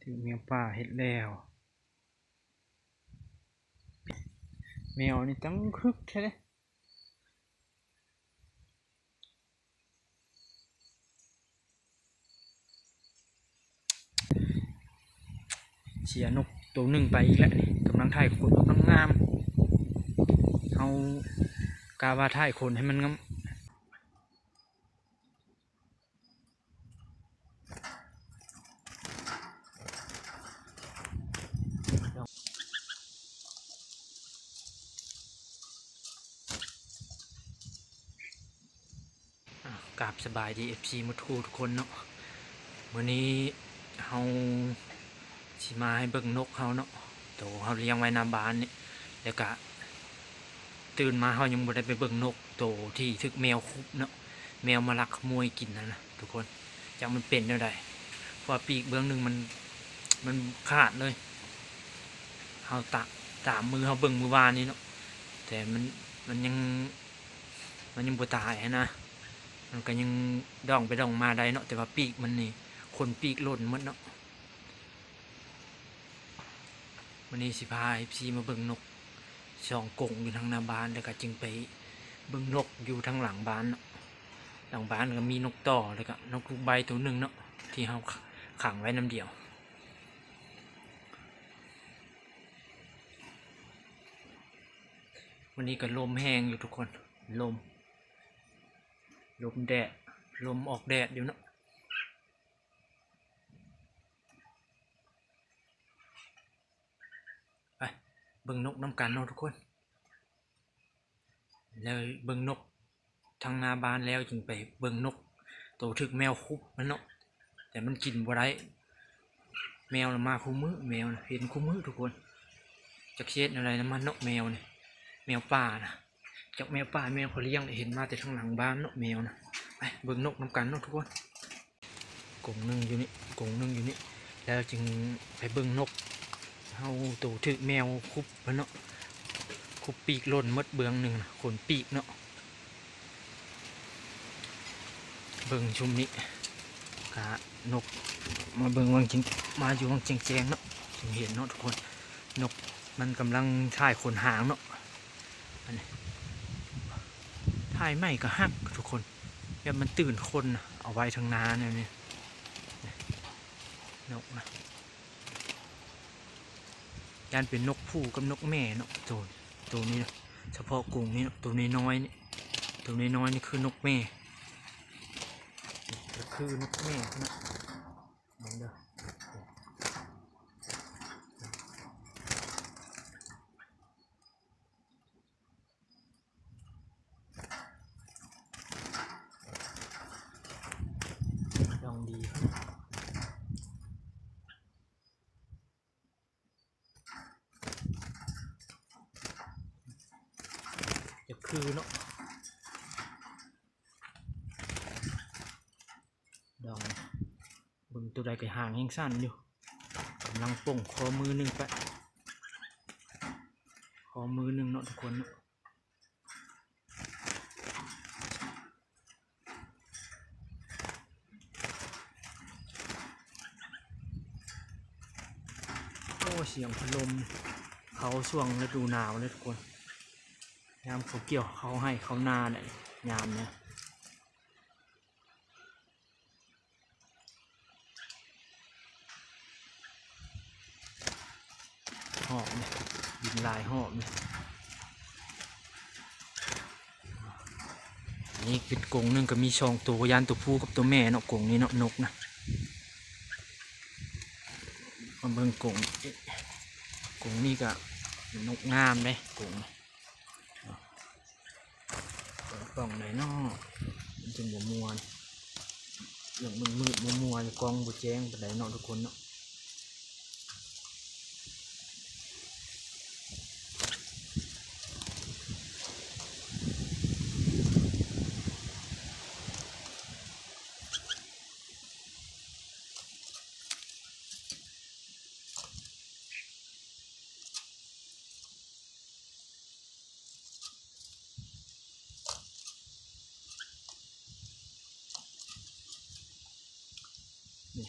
ຖືກແມວປ່າເຮັດແລ້ວ. ແມວນີ້ຈັ່ງຄຶກແທ້ເດ້. ເສຍນົກໂຕໜຶ່ງໄປອີກແລ້ວນີ້. ກຳລັງຖ່າຍຂົນ ກຳລັງງາມ. ເຮົາກະວ່າຖ່າຍຂົນໃຫ້ມັນງາມ. ອ່າ ກາບສະບາຍດີ ເອັຟຊີ ໝົດຄູ່ທຸກຄົນເນາະ. ມື້ນີ້ເຮົາຊິມາໃຫ້ເບິ່ງນົກເຮົາເນາະ ໂຕເຮົາລ້ຽງໄວ້ໜ້າບ້ານນີ້. ແລ້ວກະຕື່ນມາເຮົາຍັງບໍ່ໄດ້ໄປເບິ່ງນົກໂຕທີ່ຖືກແມວຄຸບເນາະ, ແມວມາລັກຂະໂມຍກິນຫັ້ນນະທຸກຄົນ. ຈັກມັນເປັນແນວໃດ ເພາະວ່າປີກເບື້ອງໜຶ່ງມັນ ມັນຂາດເລີຍ. ເຮົາຕະ ຕາມມືເຮົາເບິ່ງມື້ວານນີ້ເນາະ ແຕ່ມັນ ມັນຍັງ ມັນຍັງບໍ່ຕາຍຫັ້ນນະ. ມັນກໍຍັງດ່ອງໄປດ່ອງມາໄດ້ເນາະ ແຕ່ວ່າປີກມັນນີ້ ຂົນປີກຫຼົ່ນໝົດເນາະ. ມື້ນີ້ຊິພາ ເອັຟຊີ ມາເບິ່ງນົກສອງກົງຢູ່ທາງໜ້າບ້ານ ແລ້ວກໍຈຶ່ງໄປເບິ່ງນົກຢູ່ທາງຫຼັງບ້ານເນາະ. ຫຼັງບ້ານກໍມີນົກຕໍ່ ແລ້ວກໍນົກລູກໃບ້ໂຕໜຶ່ງເນາະ ທີ່ເຮົາຂັງໄວ້ນຳດຽວ. ມື້ນີ້ກໍລົມແຮງຢູ່ທຸກຄົນ ລົມ ລົມແດດ ລົມອອກແດດຢູ່ເນາະ. ໄປເບິ່ງນົກນຳກັນເນາະທຸກຄົນ. ແລ້ວເບິ່ງນົກທາງໜ້າບ້ານແລ້ວ ຈຶ່ງໄປເບິ່ງນົກໂຕຖືກແມວຄຸບຫັ້ນເນາະ ແຕ່ມັນກິນບໍ່ໄດ້. ແມວນະມາຄູ່ມື້ ແມວນະເຫັນຄູ່ມື້ທຸກຄົນ. ຈັກຊິເຮັດແນວໃດນຳມັນເນາະ ແມວນີ້ ແມວປ່ານະ. ຈັກແມວປ່າແມວເຂົາລ້ຽງ ເຫັນມາແຕ່ທາງຫຼັງບ້ານເນາະ ແມວນະ. ໄປເບິ່ງນົກນຳກັນເນາະທຸກຄົນ. ກົງໜຶ່ງຢູ່ນີ້ ກົງໜຶ່ງຢູ່ນີ້ ແລ້ວຈຶ່ງໄປເບິ່ງນົກເຮົາໂຕຖືກແມວຄຸບຫັ້ນເນາະ, ຄຸບປີກຫຼົ່ນໝົດເບື້ອງໜຶ່ງນະ ຂົນປີກເນາະ. ເບິ່ງຊຸມນີ້ກະນົກ ມາເບິ່ງວັງຈິງ ມາຢູ່ວັງແຈ້ງໆເນາະ ຈຶ່ງເຫັນເນາະທຸກຄົນ. ນົກມັນກຳລັງຖ່າຍຂົນຫາງເນາະ. ອັນນີ້ຖ່າຍໃໝ່ກໍຫັກທຸກຄົນ ແບບມັນຕື່ນຂົນນະ ເອົາໄວ້ທາງໜ້າແນວນີ້. ນົກນະ ຢ້ານເປັນນົກຜູ້ກັບນົກແມ່ເນາະ. ໂຕ ໂຕນີ້ນະ ສະເພາະກົງນີ້ເນາະ ໂຕນ້ອຍໆນີ້ ໂຕນ້ອຍໆນີ້ຄືນົກແມ່ ຄືນົກແມ່ເນາະ. ເບິ່ງເດີ ດອງດີ ຢາກຄືເນາະ. ດອງ ເບິ່ງໂຕໃດກໍຫາງແຮງສັ້ນຢູ່. ກຳລັງປົ່ງຂໍ້ມືໜຶ່ງໄປ ຂໍ້ມືໜຶ່ງເນາະທຸກຄົນເນາະ. ໂອ້ ສຽງພັດລົມ ເຂົ້າຊ່ວງລະດູໜາວເລີຍທຸກຄົນ. ຍາມເຂົາກ່ຽວເຂົ້າໄຮ່ເຂົ້ານາໄດ໋ ຍາມນີ້. ຮອບນີ້ ບິນຫຼາຍຮອບນີ້. ນີ້ເປັນກົງໜຶ່ງກໍມີສອງໂຕ ຢ້ານໂຕຜູ້ກັບໂຕແມ່ເນາະ ກົງນີ້ເນາະ ນົກນະ. ມາເບິ່ງກົງ ກົງນີ້ກໍນົກງາມເດ້ ກົງນີ້. ເບິ່ງປ່ອງໃດເນາະ ມັນຈຶ່ງບໍ່ມ່ວນ ເລື່ອງມືດໆ ມັວໆ ຢູ່ ກ້ອງບໍ່ແຈ້ງປານໃດເນາະທຸກຄົນເນາະ. ນີ້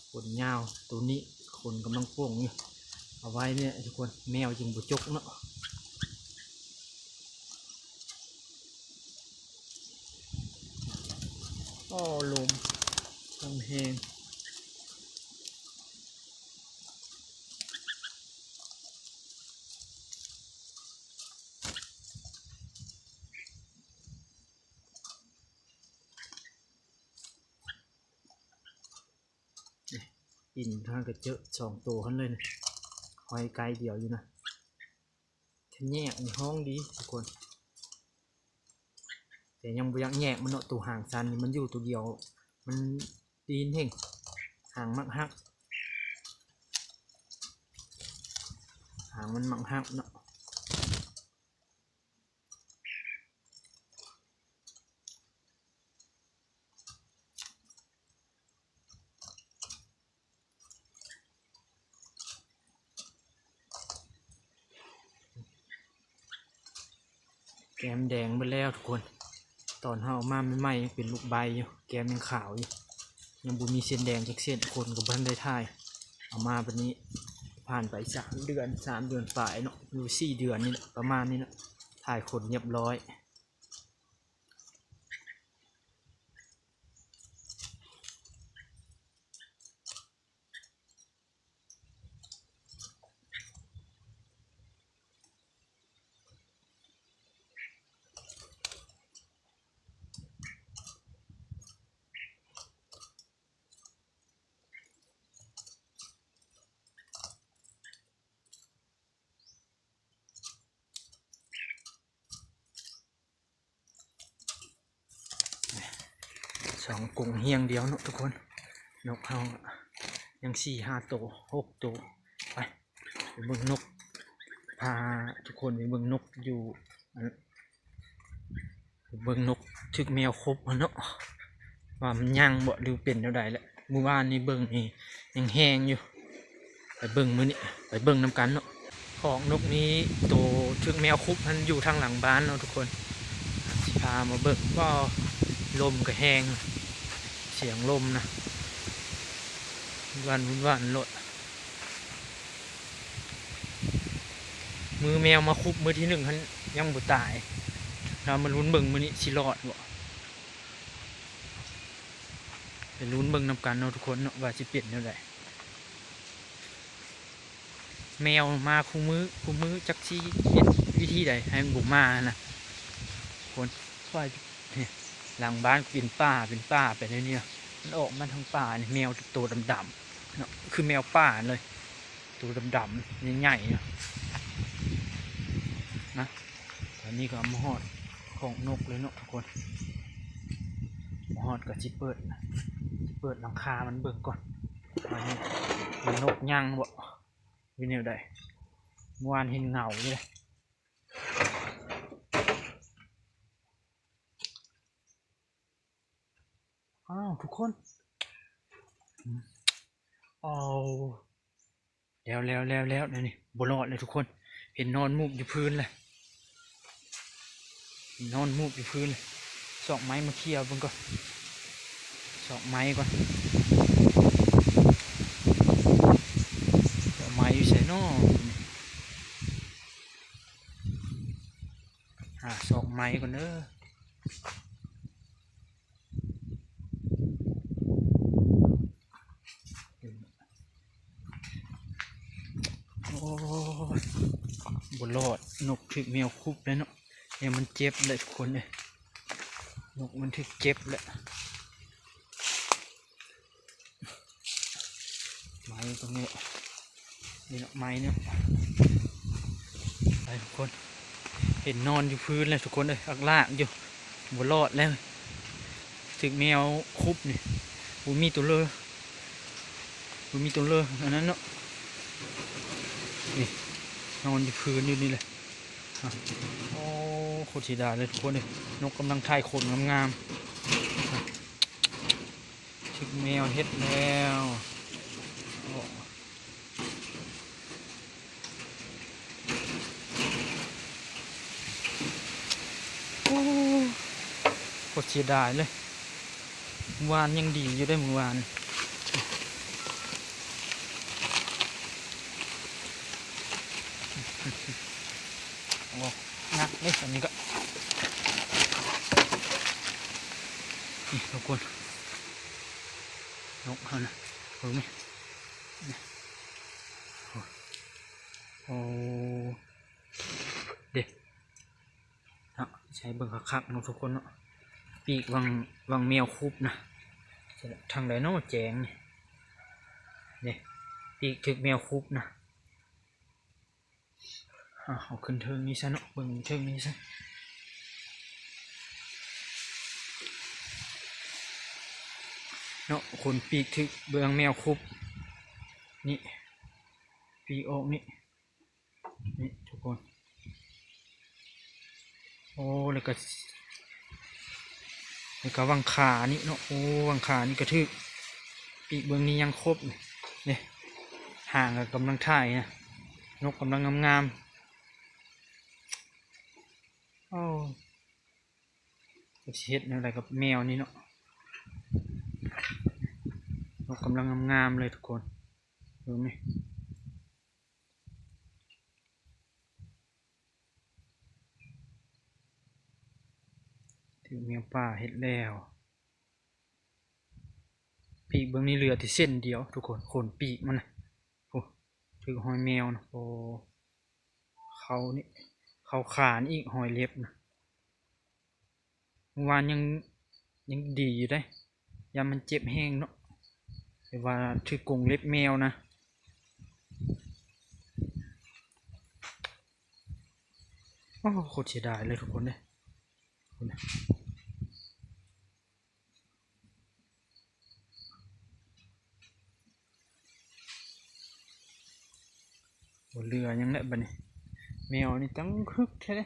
ໂອ້ ຍາວ ໂຕນີ້ຄົນກຳລັງປົ່ງຢູ່ ເອົາໄວ້ນີ້ທຸກຄົນ ແມວຈຶ່ງບໍ່ຈົກເນາະ. ໂອ້ ລົມ ລົມແຮງ. ປິ່ນທາງກະເຈີສອງໂຕຫັ້ນເລີຍ ຫ້ອຍໄກດຽວຢູ່ນະ. ຄັນແຍກນີ້ຮ້ອງດີທຸກຄົນ ແຕ່ຍັງບໍ່ຢາກແຍກມັນເນາະ ໂຕຫາງສັ້ນນີ້ມັນຢູ່ໂຕດຽວ ມັນຕີນແຮງ ຫາງມັກຫັກ ຫາງມັນມັກຫັກເນາະ. ແກ້ມແດງເບິດແລ້ວທຸກຄົນ ຕອນເຮົາເອົາມາໃໝ່ໆ ຍັງເປັນລູກໃບຢູ່ ແກ້ມຍັງຂາວຢູ່ ຍັງບໍ່ມີເສັ້ນແດງຈັກເສັ້ນ ຄົນກໍບໍ່ທັນໄດ້ຖ່າຍ. ເອົາມາບັດນີ້ຜ່ານໄປສາມເດືອນ ສາມເດືອນປາຍເນາະ ຫຼືສີ່ເດືອນນີ້ແຫຼະ ປະມານນີ້ແຫຼະ ຖ່າຍຂົນຮຽບຮ້ອຍ. ສອງກົງຮຽງດຽວເນາະທຸກຄົນ ນົກເຮົາຍັງສີ່ຫ້າໂຕ ຫົກໂຕ. ໄປ ໄປເບິ່ງນົກ ພາທຸກຄົນໄປເບິ່ງນົກຢູ່ ອັນ ເບິ່ງນົກຖືກແມວຄົບຫັ້ນເນາະ ວ່າມັນຍັງບໍ່ ຫຼືເປັນແນວໃດແຫຼະ. ມື້ວານນີ້ເບິ່ງນີ້ຍັງແຮງຢູ່ ໄປເບິ່ງມື້ນີ້ ໄປເບິ່ງນຳກັນເນາະ. ຄອກນົກນີ້ໂຕຖືກແມວຄຸບຫັ້ນຢູ່ທາງຫຼັງບ້ານເນາະທຸກຄົນ ຊິພາມາເບິ່ງ. ວ້າວ ລົມກໍແຮງ ສຽງລົມນະ ວຸ້ນຫວານ ວຸ້ນຫວານໂລດ. ມື້ແມວມາຄຸບມື້ທີໜຶ່ງຫັ້ນຍັງບໍ່ຕາຍ ເຮົາມາລຸ້ນເບິ່ງມື້ນີ້ຊິລອດບໍ່ ໄປລຸ້ນເບິ່ງນຳກັນເນາະທຸກຄົນເນາະ ວ່າຊິເປັນແນວໃດ. ແມວມາຄູ່ມື້ ຄູ່ມື້ ຈັກຊິເຮັດວິທີໃດໃຫ້ມັນບໍ່ມານະ ຄົນ ວ່າ ນີ້ ຫຼັງບ້ານເປັນປ່າ ເປັນປ່າໄປແນວນີ້ນະ. ມັນອອກມາທາງປ່ານີ້ ແມວໂຕດຳໆເນາະ ຄືແມວປ່າເລີຍ ໂຕດຳໆ ໃຫຍ່ໆເນາະ. ນະ ຕອນນີ້ກໍມາຮອດຄອກນົກແລ້ວເນາະທຸກຄົນ ມາຮອດກໍຊິເປີດ ຊິເປີດຫຼັງຄາມັນເບິ່ງກ່ອນ ວ່າຍັງ ມັນນົກຍັງບໍ່ ເປັນແນວໃດ. ເມື່ອວານເຫັນເງົາຢູ່ເດ້. ອ້າວ ທຸກຄົນ ເອົາ ແລ້ວໆໆໆ ແນວນີ້ບໍ່ລອດແລ້ວທຸກຄົນ ເຫັນນອນມູບຢູ່ພື້ນແລ້ວ ນອນມູບຢູ່ພື້ນເລີຍ. ຊອກໄມ້ມາເຄຍເບິ່ງກ່ອນ ຊອກໄມ້ກ່ອນ ຊອກໄມ້ຢູ່ໃສນໍ? ຫາຊອກໄມ້ກ່ອນເດີ. ໂອ້ຍ ບໍ່ລອດ ນົກຖືກແມວຄຸບແລ້ວເນາະ. ແລ້ວມັນເຈັບແຫຼະທຸກຄົນເອີຍ ນົກມັນຖືກເຈັບແຫຼະ. ໄມ້ຕົງນີ້ ນີ້ເນາະ ໄມ້ເນາະ ໄປທຸກຄົນ. ເຫັນນອນຢູ່ພື້ນແລ້ວທຸກຄົນເອີຍ ອັກລາກຢູ່ ບໍ່ລອດແລ້ວ ຖືກແມວຄຸບນີ້ ບໍ່ມີຕົວເລີ ບໍ່ມີຕົວເລີອັນນັ້ນເນາະ. ນີ້ ນອນຢູ່ພື້ນຢູ່ນີ້ແຫຼະ. ໂອ້ ໂຄດເສຍດາຍເລີຍທຸກຄົນເອີຍ ນົກກຳລັງຖ່າຍຂົນງາມໆ ຖືກແມວເຮັດແລ້ວ. ໂອ້ ໂອ້ ໂຄດເສຍດາຍເລີຍ ມື້ວານຍັງດີຢູ່ເດ້ ມື້ວານ ນີ້ ອັນນີ້ກໍ ນີ້ທຸກຄົນ ນົກເຮົານະ ເບິ່ງນີ້ ນີ້ ໂອ້ ໂອ້ ເດ້ ເນາະ ໃຫ້ເບິ່ງຄັກໆເນາະທຸກຄົນເນາະ ປີກຫວ່າງ ຫວ່າງແມວຄຸບນະ ທາງໃດເນາະແຈງນີ້ ນີ້ ປີກຖືກແມວຄຸບນະ. ອາ ເອົາຂຶ້ນເທິງນີ້ຊະເນາະ ເບິ່ງເທິງນີ້ຊະເນາະ ຄົນປີກຖືກເບື້ອງແມວຄຸບ ນີ້ ປີກອອກນີ້ ນີ້ທຸກຄົນ ໂອ້ ແລ້ວກໍ ແລ້ວກໍຫວ່າງຂານີ້ເນາະ ໂອ້ ຫວ່າງຂານີ້ກໍຖືກ ປີກເບື້ອງນີ້ຍັງຄົບ ນີ້ ຫາງກໍກຳລັງຖ່າຍນະ ນົກກຳລັງງາມໆ ໂອ້ ຈັກຊິເຮັດແນວໃດກັບແມວນີ້ເນາະ ນົກກຳລັງງາມໆເລີຍທຸກຄົນ ເບິ່ງນີ້ ຖືກແມວປ່າເຮັດແລ້ວ ປີກເບິ່ງນີ້ເຫຼືອແຕ່ເສັ້ນດຽວທຸກຄົນ ຂົນປີກມັນນະ ໂອ້ ຖືກຮອຍແມວນະ ໂອ້ ເຂົ້ານີ້ ເຂົ້າຂານີ້ອີກ ຮອຍເລັບນະ ເມື່ອວານຍັງ ຍັງດີຢູ່ເດ້ ຢ້ານມັນເຈັບແຮງເນາະ ແຕ່ວ່າຖືກກົງເລັບແມວນະ ໂອ້ ໂຄດເສຍດາຍເລີຍທຸກຄົນເດ້ ບໍ່ເຫຼືອຫຍັງແລ້ວບັດນີ້ ແມວນີ້ຕັ້ງຄຶກແທ້ເດ້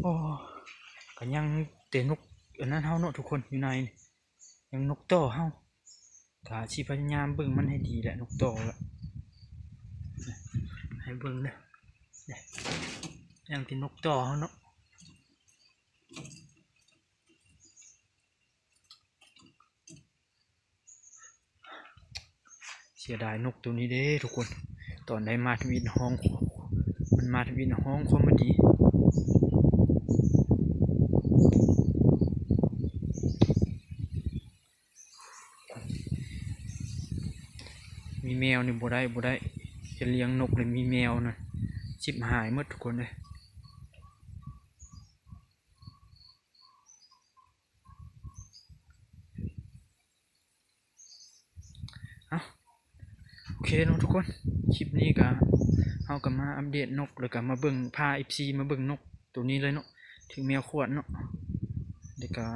ໂອ້ ກໍຍັງແຕ່ນົກອັນນັ້ນເຮົາເນາະທຸກຄົນ ຢູ່ໃນນີ້ ຍັງນົກຕໍ່ເຮົາ ກະຊິພະຍາຍາມເບິ່ງມັນໃຫ້ດີແຫຼະ ນົກຕໍ່ລະ ໃຫ້ເບິ່ງເດີ ຍັງແຕ່ນົກຕໍ່ເຮົາເນາະ ເສຍດາຍນົກໂຕນີ້ເດ້ທຸກຄົນ ຕອນໃດມາທຳອິດຮ້ອງ ມັນມາທຳອິດຮ້ອງຄວາມມາດີ ມີແມວນີ້ບໍ່ໄດ້ ບໍ່ໄດ້ ຈະລ້ຽງນົກແລ້ວມີແມວນະ ຊິບຫາຍໝົດທຸກຄົນເອີຍ. ເອົ້າ ໂອເຄເນາະທຸກຄົນ ຄລິບນີ້ກະ ເຮົາກະມາອັບເດດນົກ ແລ້ວກະມາເບິ່ງ ພາເອັຟຊີມາເບິ່ງນົກໂຕນີ້ເລີຍເນາະ ຖືກແມວຂວດເນາະ ແລ້ວກະ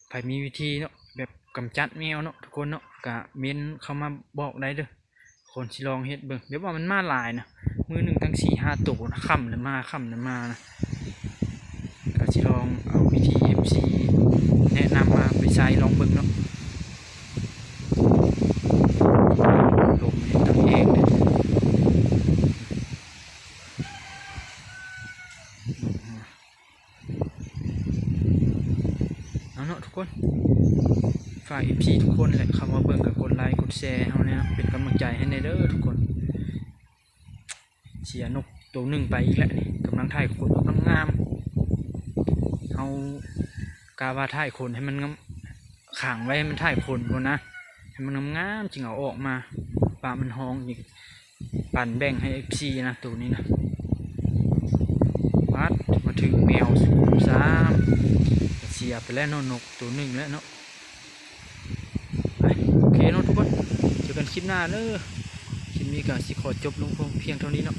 ໃຜມີວິທີເນາະ ແບບກຳຈັດແມວເນາະທຸກຄົນເນາະ ກະເມັ້ນເຂົ້າມາບອກໄດ້ເດີ. ຄົນຊິລອງເຮັດເບິ່ງ ແບບວ່າມັນມາຫຼາຍນະ ມື້ໜຶ່ງຕັ້ງສີ່ຫ້າໂຕນະ ຄ່ຳລະມາ ຄ່ຳລະມານະ ກະຊິລອງເອົາວິທີເອັຟຊີແນະນຳມາໄປໃຊ້ລອງເບິ່ງເນາະ. ລົມນີ້ຕັ້ງແຮງເດ້. ເອົາເນາະທຸກຄົນ ຝາກເອັຟຊີທຸກຄົນແຫຼະ ເຂົ້າມາເບິ່ງກະກົດໄລກົດແຊເຮົາແດ່ເນາະ ເປັນກຳລັງໃຈໃຫ້ແດ່ເດີທຸກຄົນ. ເສຍນົກໂຕໜຶ່ງໄປອີກແລ້ວນີ້ ກຳລັງຖ່າຍຂົນ ກຳລັງງາມ ເຮົາກະວ່າຖ່າຍຂົນໃຫ້ມັນງາມ ຂັງໄວ້ໃຫ້ມັນຖ່າຍຂົນພຸ້ນນະ ໃຫ້ມັນງາມໆ ຈຶ່ງເອົາອອກມາ ປະມັນຮ້ອງອີກ ປັນແບ່ງໃຫ້ເອັຟຊີນະ ໂຕນີ້ນະ. ປາດ ມາຖືກແມວຊາມ ເສຍໄປແລ້ວເນາະ ນົກໂຕໜຶ່ງແລ້ວເນາະ. ໂອເຄເນາະທຸກຄົນ ເຈີກັນຄລິບໜ້າເດີ. ຄລິບນີ້ກະຊິຂໍຈົບລົງພຽງເທົ່ານີ້ເນາະ.